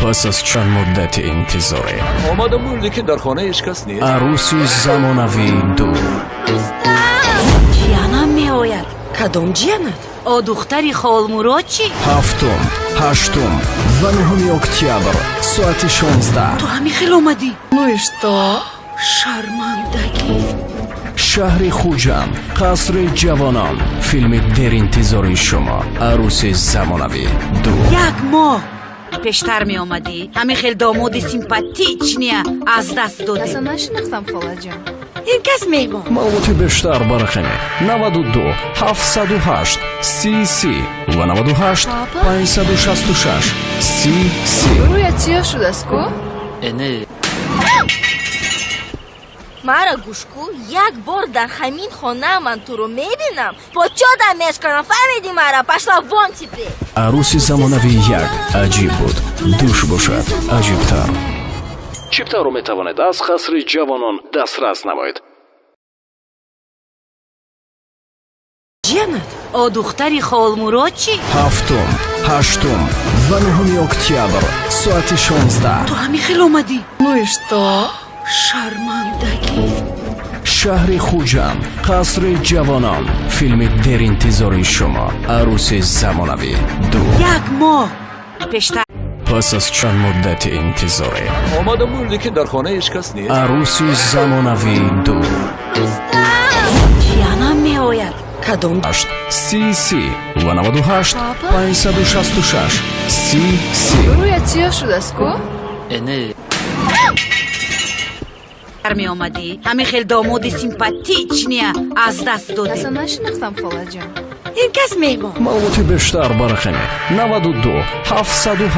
Пас аз чанд муддати интизорӣ. Омадаму, лекин дар хона ҳеҷ кас нест. «Арӯси замонавӣ 2». Ҷиянам меояд. Кадом ҷиянат? О, духтари Холмурод чӣ? 7-ум, 8-ум ва 9-уми октябр, соати 16. Ту ҳамин хел омадӣ? Ну и что? Шармандагӣ. Шаҳри Хуҷанд, Қасри ҷавонон, филми деринтизори шумо, «Арӯси замонавӣ 2». Як моҳ пештар меомадӣ, ҳамин хел домоди симпатичный я аз даст додӣ. Каса нашинохтам, холаҷон. Ин кас меҳмон. Маълумоти бештар ба рақами 92 708 30 30 ва 98 566 30 30. Рӯят сиёҳ шудааст ку? Эне. Мара гӯш ку, як бор дар ҳамин хона ман туро мебинам, почодам мешканам, фаҳмиди мара? Пошла вон теперь. «Арӯси замонавӣ 1» аҷиб буд, 2-ш бошад аҷибтар. Чиптаро метавонед аз Қасри ҷавонон дастрас намоед. Ҷиянат? О, духтари Холмурод чӣ? 7-ум, 8-ум ва 9-уми октябр, соати 16. Ту ҳамин хел омадӣ? Ну и что? Шармандагӣ. Шаҳри Хуҷанд, Қасри ҷавонон, филми деринтизори шумо, «Арӯси замонавӣ 2». Як моҳ пештар. Пас аз чанд муддати интизорӣ. Омадаму, лекин дар хона ҳеҷ кас нест. «Арӯси замонавӣ 2». Ҷиянам меояд. Кадом? 8 30 30 ва 98 566 30 30. Рӯят сиёҳ шудааст ку? Эне. Меомадӣ, ҳамин хел домоди симпатичный я аз даст додӣ. Каса нашинохтам, холаҷон. Ин кас меҳмон. Маълумоти бештар ба рақами 92 708.